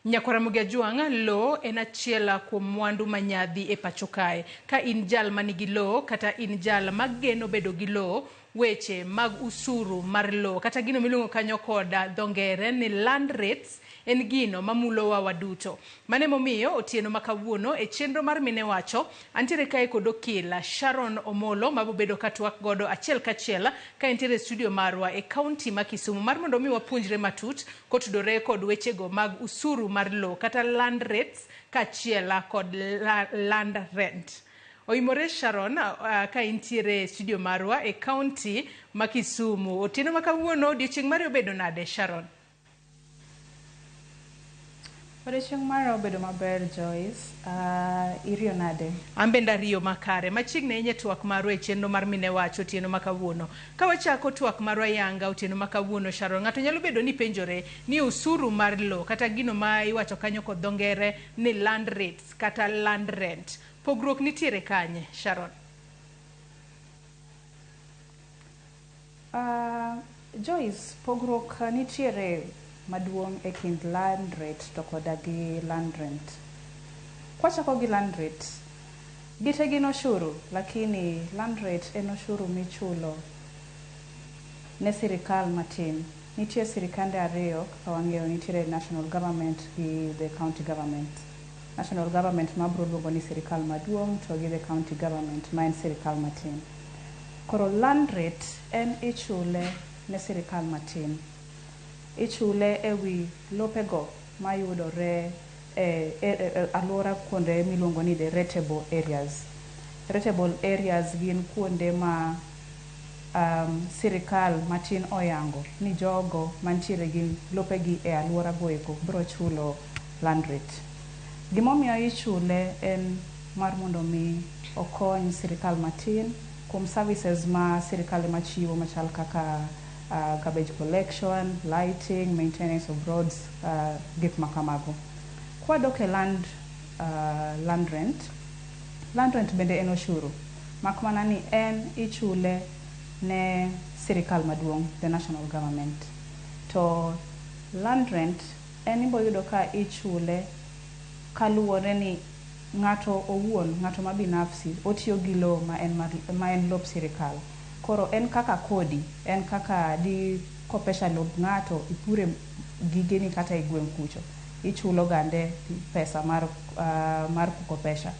Nyakwar Ramogi Ajwang', lowo en achiel kuom mwandu manyadhi e pacho kae. Ka in jal manigi lowo kata in jal mageno bedo gi lowo, weche mag usuru mar lowo kata gino miluongo kanyo kod dho ngere ni land rates en gino mamulowa waduto. Mano emomiyo otieno ma kawuono e chenro mar Mine Wacho, antiere kae kod okil Sharon Omolo mabobedo ka twak godo achiel kachiel ka entiere e studio marwa e kaunti ma Kisumu mar mondo mi wapuonjre matut kotudore kod wechego mag usuru mar lowo kata land rates kaachiel kod land rent. Oimore Sharon ka intiere e studio marwa e kaunti ma Kisumu. Otieno ma kawuono odiochieng' mari obedo nade Sharon? Odiochieng' mara obedo maber Joyce. Iriyo nade? An bende ariyo makare. Machiegni ahinya e twak marwa e chenro mar Mine Wacho otieno ma kawuono. Ka wachako twak marwa yanga otieno ma kawuono Sharon, ng'ato nyalo bedo ni penjore ni usuru mar lowo kata gino ma iwacho kanyo kod dho ngere ni land rates kata land rent. Pogruok nitiere kanye Sharon? Joyce, pogruok nitiere maduong' e kind land rate to koda gi land rent. Kwachako gi land rate, gite gin oshuru, lakini land rate en oshuru michulo ne sirikal matin. Nitie sirikande ariyo kaka wang'eyo nitiere national government gi the county government. National government ma abro luongo ni sirikal maduong' to gi the county government ma en sirikal matin. Koro land rate en ichule ne sirikal matin. Ichule e wi lopego mayudore e, e, e alwora kuonde miluongo ni the rateable areas. Rateable areas gin kuonde ma sirikal matin oyango ni jogo mantiere gi lopegi e alwora go eko bro chulo land rate. Gimomiyo ichule en mar mondo mi okony sirikal matin kuom services ma sirikal ema chiwo machal kaka garbage collection, lighting, maintenance of roads, gik makamago. Kwadok e land rent, land rent bende en oshuru, mak mana ni en ichule ne sirikal maduong', the national government. To land rent en iboyudo ka ichule kaluwore ni ng'ato owuon, ng'ato ma binafsi, otiyo gi lowo ma en, mar, ma en lop sirikal. Koro en kaka kodi, en kaka di kopesha lob ng'ato ipure gigeni kata e gweng' kucho. Ichulo gande pesa mar kukopesha.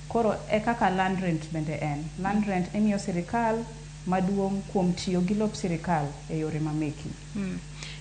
Koro e kaka land rent bende en. Land rent imiyo sirikal maduong' kuom tiyo gi lop sirikal e yore mameki.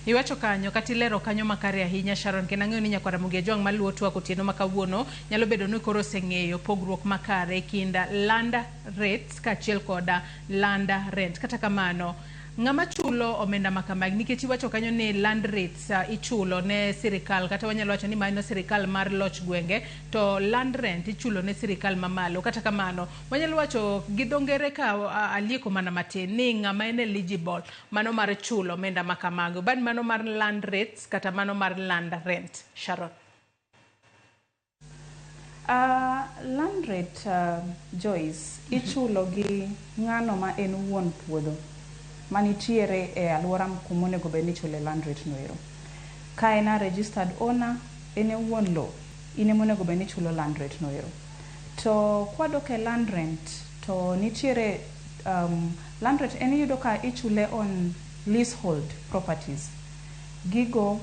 Iwacho kanyo kata ilero kanyo makare ahinya Sharon, kendo ang'eyo ni nyakwar Ramogi Ajwang' maluwo twak otieno ma kawuono nyalo bedo ni koro oseng'eyo pogruok makare e kind land rates kaachiel kod land rent. Kata kamano, ng'ama chulo omenda ma kamagi nikech iwacho kanyo ni land rates ichulo ne sirikal kata wanyalo wacho ni mano sirikal mar loch gwenge to land rent ichulo ne sirikal mamalo. Kata kamano, wanyalo wacho gi dho ngere ka alieko mana matin ni ng'ama en eligible mano mar chulo omenda ma kamago bad mano mar land rates kata mano mar land rent. Sharon. Land rate, Joyce, ichulo gi ng'ano ma en wuon puodho manitiere e alwora kuma onego bed ni ichule land rate no ero. Ka en a registered owner, en e wuon lowo, in ema onego bed ni ichulo land rate no ero. To kwadok e land rent, to nitiere land rate en iyudo ka ichule on leasehold properties. Gigo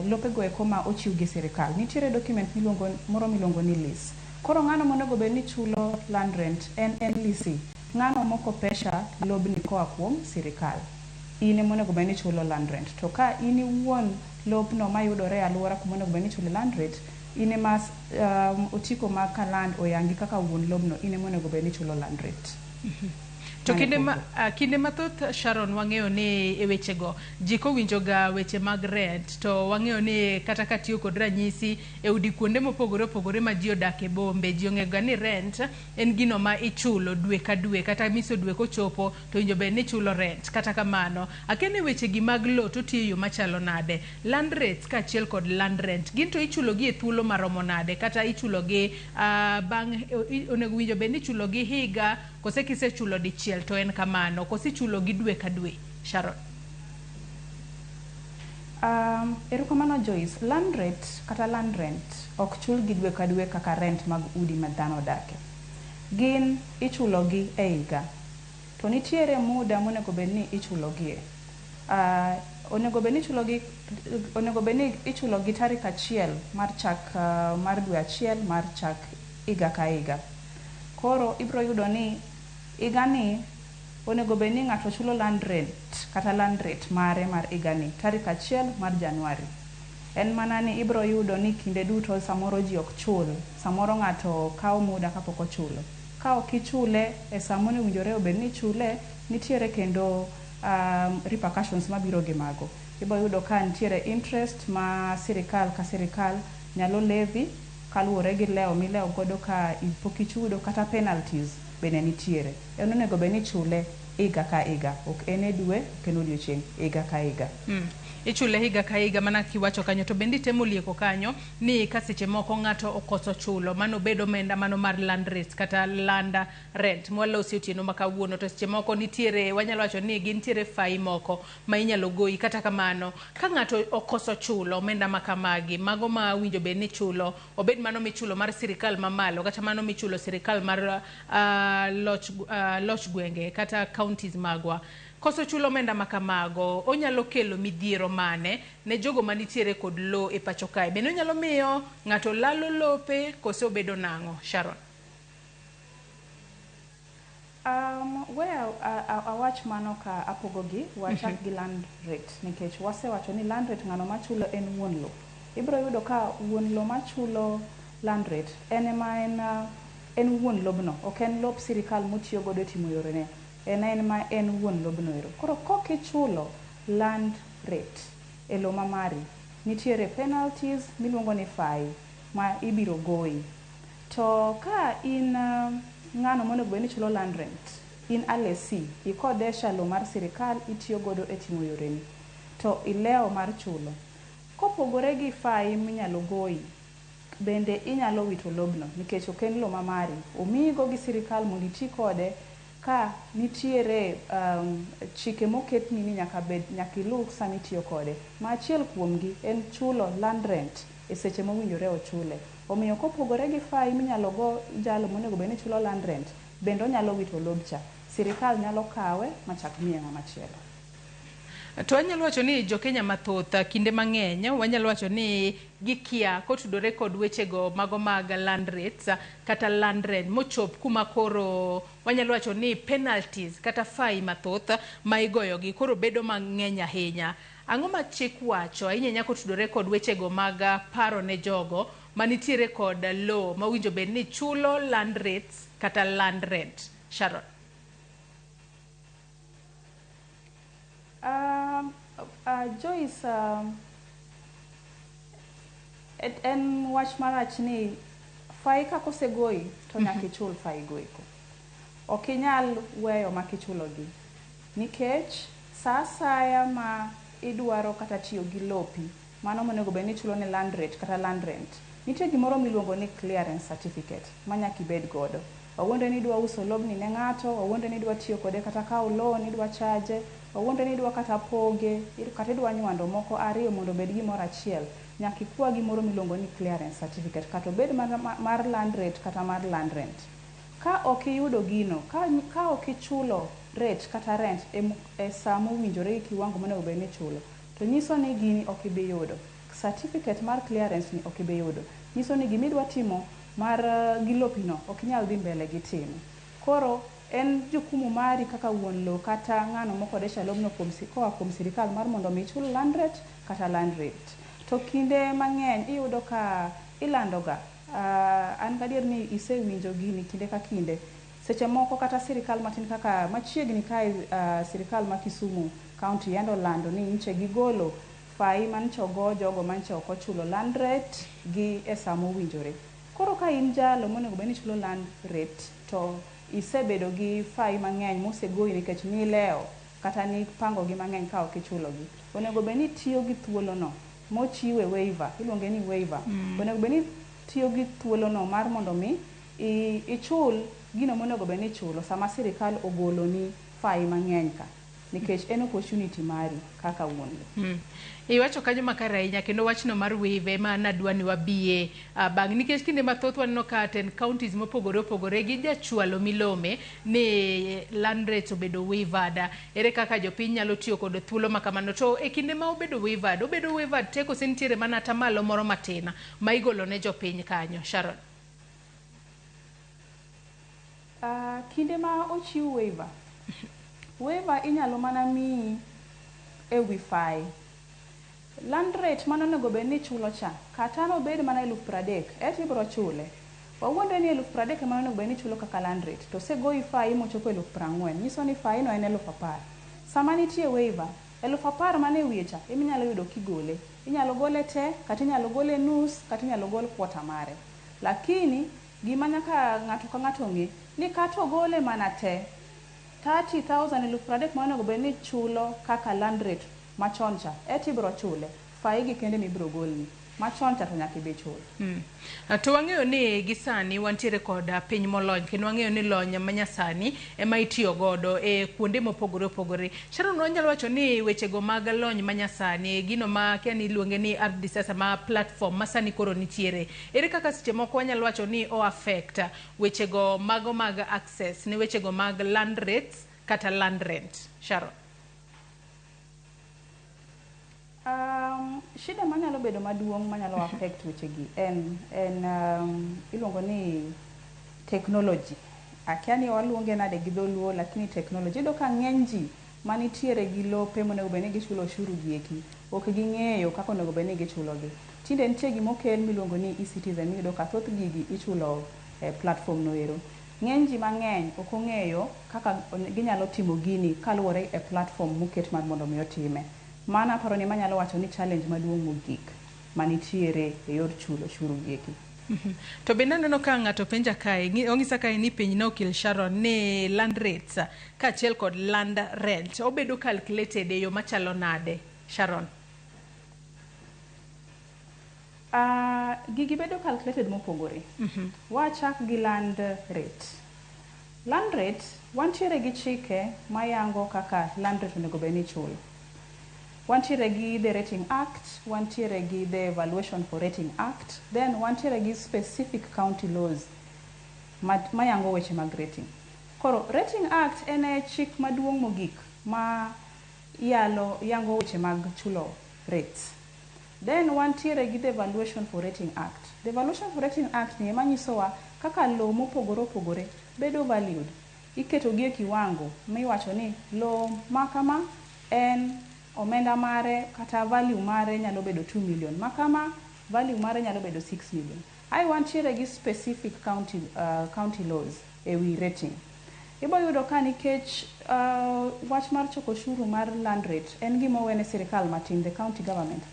lopego eko ma ochiw gi sirikal. Nitiere document miluongo, moro miluongo ni lease. Koro ng'ano monego bed ni chulo land rent en lessee. Ng'ano mokopesha lobni koa kuom sirikal. In ema onego bed ni ichulo land rent. To ka in iwuon lopno mayudore e alwora kuma onego bed ni ichule land rate, in ema otiko mag ka land oyangi kaka wuon lobno, in ema onego bed ni ichulo land rate. To kinde mathoth Sharon wang'eyo ni e wechego ji kowinjo ga weche mag rent to wang'eyo ni kata katiyo kod ranyisi e udi kuonde mopogore opogore ma ji odak e bombe ji ong'eyo ga ni rent en gino ma ichulo dwe ka dwe kata miso dwe kochopo to winjo bed ni ichulo rent. Kata kamano akia ni weche gi mag lowo to tiyo e yo machalo nade. Land rates kaachiel kod land rent gin to ichulo gi e thuolo maromo nade kata ichulo gi bang' onego winjo bed ni ichulo gi higa kose kisechulo dichiel to en kamano kose ichulo gi dwe ka dwe. Sharon. Erokamano Joyce. Land rate kata land rent ok chul gi dwe ka dwe kaka rent mag udi ma dhano odake. Gin ichulogi e higa. To nitiere muda monego bed ni ichulogie. Onego bed ni ichulogi onego bed ni ichulogi tarik 1 mar chak mar dwe 1 mar chak higa ka higa. Koro ibiro yudo ni higani onego bed ni ng'ato chulo land rent kata land rate mare mar higani tarik 1 mar Januari. En mana ni ibiro yudo ni kinde duto samoro ji ok chul, samoro ng'ato kawo muda kapok ochulo. Ka ok ichule e saa mowinjore obed ni ichule, nitiere kendo repercussions mabiro gi mago. Ibiro yudo ka nitiere interest ma sirikal ka sirikal nyalo levy kaluwore gi lewo milewo godo ka pok ichudo, kata penalties bende nitiere. En onego bed ni ichule higa ka higa, ok en e dwe, ok en odiochieng', higa ka higa. Ichule higa ka higa mana kiwacho kanyo, to bende itemo lieko kanyo ni ka seche moko ng'ato okoso chulo mano bed omenda mano mar land rate kata land rent mwalosi otieno ma kawuono, to seche moko nitiere wanyalo wacho ni gintiere fai moko ma inyalo goyi. Kata kamano ka ng'ato okoso chulo omenda ma kamagi, mago ma winjo bed ni chulo, obed mano michulo mar sirikal mamalo kata mano michulo sirikal mar loch gwenge kata counties magwa, koso chulo omenda ma kamago onyalo kelo midhiero mane ne jogo manitiere kod lowo e pacho kae? Bende onyalo miyo ng'ato lalo lope kose obedo nang'o, Sharon? Well, awach mano ka apogogi, wachak gi land rate nikech wasewacho ni land rate ng'ano machulo en wuon lowo. Ibiro yudo ka wuon lowo machulo land rate en ema en wuon lobno, ok en lop sirikal motiyo godo e timo yorene. En ma en wuon lobno ero. Koro kok ichulo land rate e lowo ma mari, nitiere penalties miluongo ni fai ma ibiro goyi. To ka in ng'ano monego bed ni chulo land rent, in a lessee, ikodesha lowo mar sirikal itiyo godo e timo yoreni, to ilewo mar chulo. Kopogore gi fai minyalo goyi, bende inyalo wito lobno nikech ok en lowo ma mari. Omiyigo gi sirikal mondo iti kode ka nitiere chike moketni ni nyaka iluw sama itiyo kode. Ma achiel kuomgi en chulo land rent e seche mowinjore ochule. Omiyo kopogore gi fai minyalo go jalo monego bed ni chulo land rent, bende onyalo wito lobcha. Sirikal nyalo kawe machak miye ng'ama chielo. To wanyalo wacho ni jo-Kenya mathoth kinde mang'eny wanyalo wacho ni gikia kotudore kod wechego mago mag land rates kata land rent, mochop kuma koro wanyalo wacho ni penalties kata fai mathoth ma igoyogi koro bedo mang'eny ahinya. Ang'o ma chik wacho ahinya ahinya kotudore kod wechego mag paro ne jogo manitiere kod lowo mawinjo bed ni chulo land rates kata land rent? Sharon? Joyce, en wach marach ni fai ka kosegoyi to nyaka ichul fai go eko. Ok inyal weyo mak ichulogi nikech sa asaya ma idwaro kata tiyo gi lopi, mano monego bed ni ichulo ne land rate kata land rent, nitie gimoro miluongo ni clearance certificate ma nyaka ibed godo. Wawuondre ni idwa uso lobni ne ng'ato, wawuondre ni idwa tiyo kode kata kawo loan, idwa chaje, wawuondre ni idwa kata poge, kata idwa nywando moko ariyo mondo obed gimoro achiel. Nyaka ikwa gimoro miluongo ni clearance certificate, kata obed mar land rate kata mar land rent. Ka ok iyudo gino, ka ok ichulo rate kata rent e sa mowinjore gi kiwango monego bed ni ichulo, to nyiso ni gini ok ibi yudo. Certificate mar clearance ni ok ibi yudo. Nyiso ni gimidwa timo mar gi lopino ok inyal dhi mbele gi timo. Koro en jukumu mari kaka wuon lowo kata ng'ano mokodesha lobno koa kuom sirikal mar mondo mi ichul land rate kata land rate. To kinde mang'eny iyudo ka ilandoga, an gadier ni isewinjo gini kinde ka kinde. Seche moko kata sirikal matin kaka machiegni kae, sirikal ma Kisumu County yande olando ni nyiche gigolo fai manyiche ogo jogo manyiche ok ochulo land rate gi e sa mowinjore. Koro ka in jalo monego bed ni ichulo land rate to isebedo gi fai mang'eny mosegoyi nikech nilewo kata nipangogi mang'eny ka ok ichulogi, onego bed ni itiyo gi thuolono mochiwe waiver, iluonge ni waiver. Onego bed ni itiyo gi thuolono mar mondo mi ichul gino monego bed ni ichulo sama sirikal ogoloni fai mang'eny ka. Nikech en opportunity mari kaka wuon lo. Iwacho kanyo makare ahinya kendo wachno mar waive ema nadwa ni wabiye bang' nikech kinde mathoth waneno ka 10 counties mopogore opogore gi jachwalo milome ni land rates obedo waived. Ere kaka jopiny nyalo tiyo kod thuolo ma kamano? To e kinde ma obedo waived, obedo waived te kose nitiere mana atamalo moro matin ma igolo ne jopiny kanyo? Sharon. Kinde ma ochiw waiver, waiver inyalo mana miyi e wi fai. Land rate mane onego bed ni ichulo cha, kata nobed mana 30,000, eti ibiro chule. Wawuondre ni 30,000 ema onego bed ni ichulo kaka land rate, to osegoyi fai mochopo 40,000, nyiso ni fai no en 10,000. Sama nitie waiver, 10,000 mane wiye cha ema inyalo yudo kigole. Inyalo gole te, kata inyalo gole nus, kata inyalo gol quarter mare. Lakini gima nyaka ng'ato ka ng'ato ng'e ni kata ogole mana te, 30,000 30,000 ma onego bed ni ichulo kaka land rate machon cha, eti ibiro chule. Fai gi kende mibiro golni. Machon cha to nyaka ibi chul. To wang'eyo ni gi sani wantiere kod piny molony kendo wang'eyo ni lony manyasani ema itiyo godo e kuonde mopogore opogore. Sharon, wanyalo wacho ni wechego mag lony manyasani, gino ma akia ni iluonge ni Ardhi Sasa ma platform ma sani koro nitiere. Ere kaka seche moko wanyalo wacho ni o affect wechego mago mag access ne wechego mag land rates kata land rent? Sharon. Shida manyalo bedo maduong' manyalo affect wechegi en iluongo ni technology. Akia ni waluonge nade gi dholuo lakini technology. Iyudo ka ng'eny ji manitiere gi lope monego bed ni gichulo ushuru gi eki, ok ging'eyo kaka onego bed ni gichulo gi. Tinde nitie gimokel miluongo ni e-citizen miyudo ka thoth gigi ichulo e platform no ero. Ng'eny ji mang'eny ok ong'eyo kaka ginyalo timo gini kaluwore e platform moket mar mondo mi otime. Mano aparo ni manyalo wacho ni challenge maduong' mogik manitiere e yor chulo ushuru gi eki. To bende aneno ka ng'ato penja kae, ong'isa kae ni penj na okil Sharon ni land rates kaachiel kod land rent obedo calculated e yo machalo nade? Sharon. Gigi bedo calculated mopogore. Wachak gi land rate. Land rate, wantiere gi chike mayango kaka land rate onego bed ni ichulo. Wantiere gi the Rating Act, wantiere gi the Evaluation for Rating Act, then wantiere gi specific county laws mayango weche mag rating. Koro Rating Act en e chik maduong' mogik ma yalo yango weche mag chulo rates. Then wantiere gi the Evaluation for Rating Act. The Evaluation for Rating Act ni ema nyisowa kaka lowo mopogore opogore bedo valued. Iketo gi e kiwango miwacho ni lowo ma kama en omenda mare kata value mare nyalo bedo 2 million. Ma kama value mare nyalo bedo 6 million. Ai wantiere gi specific county laws e wi rating. Ibo yudo ka nikech wach mar choko ushuru mar land rate en gima owene sirikal matin, the county government.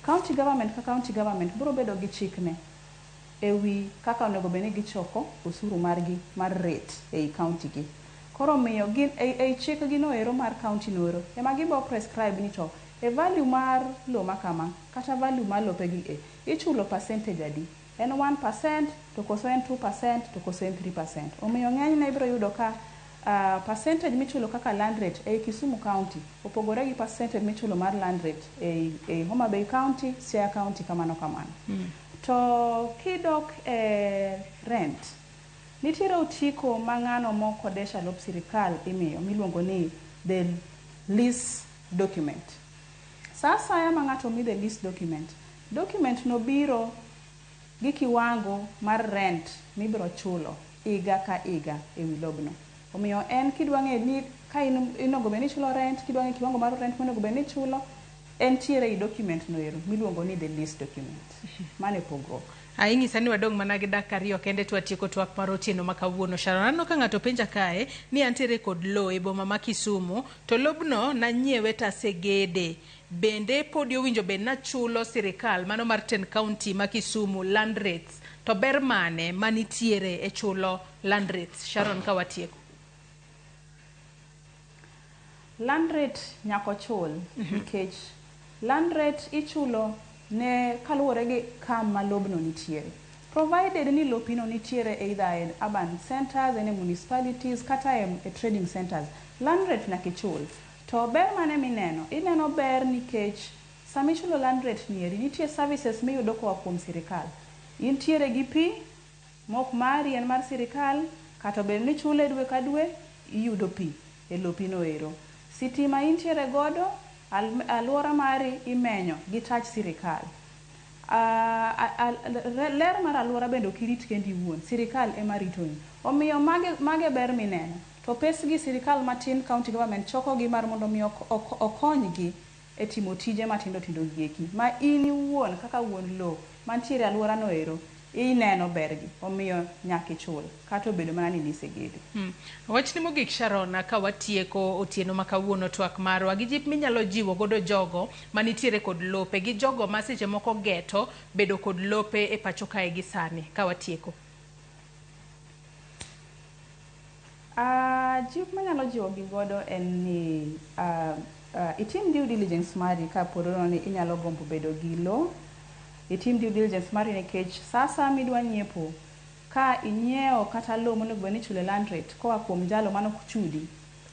County government ka county government biro bedo gi chikne e wi kaka onego bed ni gichoko osuru margi mar rate ei county gi. Koro omiyo gin ei chikgi no ero mar county no ero ema gibo prescribe ni to e value mar lowo ma kama kata value mar lopegi e ichulo percentage adi. En 1% to koso en 2% to koso en 3%. Omiyo ng'enyne ibiro yudo ka percentage michulo kaka land rate ei Kisumu County opogore gi percentage michulo mar land rate ei Homa Bay County, Siaya County kamano kamano. To kidok e rent, nitiere otiko ma ng'ano mokodesha lop sirikal imiyo miluongo ni the lease document. Sa asaya ma ng'ato mi the lease document, document no biro gi kiwango mar rent mibiro chulo higa ka higa e wi lobno. Omiyo en kidwa ng'eyo ni ka in onego bed ni ichulo rent, kidwa ng'eyo kiwango mar rent monego bed ni ichulo, entiere ei document no ero miluongo ni the lease document. Mano e pogruok. Ing'isa ni wadong' mana gi dakika ariyo kende to watieko twak mar otieno ma kawuono. Sharon, aneno ka ng'ato penja kae ni antiere kod lowo e boma ma Kisumu to lobno nanyiewe tasegede. Bende podi owinjo bed nachulo sirikal mano mar 10 county ma Kisumu land rates to ber mane manitiere e chulo land rates? Sharon, ka watieko. Land rate nyaka ochul nikech land rate ichulo ne kaluwore gi kama lobno nitiere. Provided ni lopino nitiere either e urban centers, ene municipalities kata e trading centers, land rate nyaka ichul. To ber mane mineno? Ineno ber nikech sama ichulo land rate ni eri, nitie services miyudo koa kuom sirikal. Intiere gi pi, mok mari en mar sirikal, kata obed ni ichule dwe ka dwe, iyudo pi e lopi no ero. Sitima intiere godo, alwora mari imenyo gi tach sirikal. Ler mar alwora bende ok irit kendi iwuon, sirikal ema ritoni. Omiyo mage ber mineno. To pesgi sirikal matin, county government chokogi mar mondo mi okonygi e timo tije matindo tindo gieki ma in iwuon kaka wuon lowo mantiere e alwora no ero ineno bergi. Omiyo nyaka ichul kata obedo mana ni nisegedo. Wachni mogik, Sharon, ka watieko otieno ma kawuono twak marwa gi jip minyalo jiwo godo jogo manitiere kod lope gi jogo ma seche moko geto bedo kod lope e pacho kae gi sani, ka watieko. Jip manyalo jiwo gi godo en ni itim due diligence mari kapod ni inyalo gombo bedo gi lowo. Itim due diligence mari nikech sa asaya midwa nyiepo, ka inyiewo kata lowo monego bed ni ichule land rate koa kuom jalo manok chudi,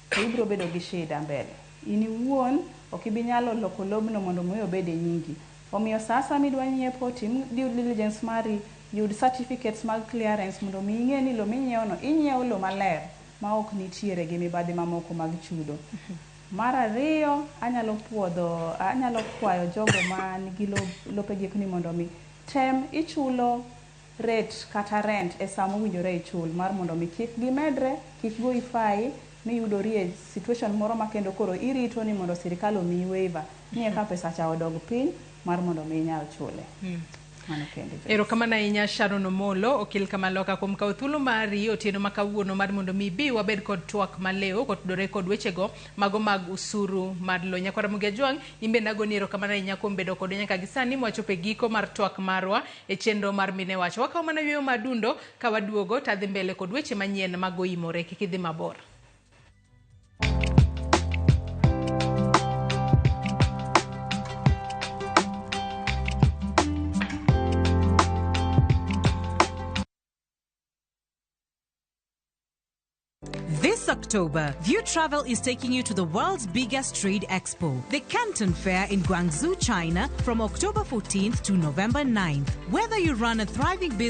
to ibiro bedo gi shida mbele. In iwuon ok ibi nyalo loko lobno mondo mi obed e nyingi. Omiyo sa asaya midwa nyiepo, tim due diligence mari, yud certificates mag clearance mondo mi ing'e ni lowo minyiewo no, inyiewo lowo maler ma ok nitiere gi mibadhi mamoko mag chudo. Mar ariyo, anyalo kwayo jogo man gi lopegi ni mondo mi tem ichulo rate kata rent e sama owinjore ichul, mar mondo mi kik gimedre, kik goyi fai miyudori e situation moro ma kendo koro irito ni mondo sirikal omiyi waiver ni eka pesa cha odog piny mar mondo mi inyal chule. Mano kende, Joyce. Erokamano ahinya, Sharon Omolo, okil Kamaloka, kuom kawo thuolo mari otieno ma kawuono mar mondo mi ibi wabed kod twak malew kotudore kod wechego mago mag usuru mar lowo. Nyakwara Ramogi Ajwang', in bende agoni erokamano ahinya kuom bedo kodwa nyaka gi sani mwachopo e giko mar twak marwa e chenro mar Mine Wacho. Wakawo mana yueyo madundo ka waduogo to adhi mbele kod weche manyien mag oimore. Kik idhi mabor. This October, Viutravel is taking you to the world's biggest trade expo, the Canton Fair in Guangzhou, China, from October 14th to November 9th. Whether you run a thriving business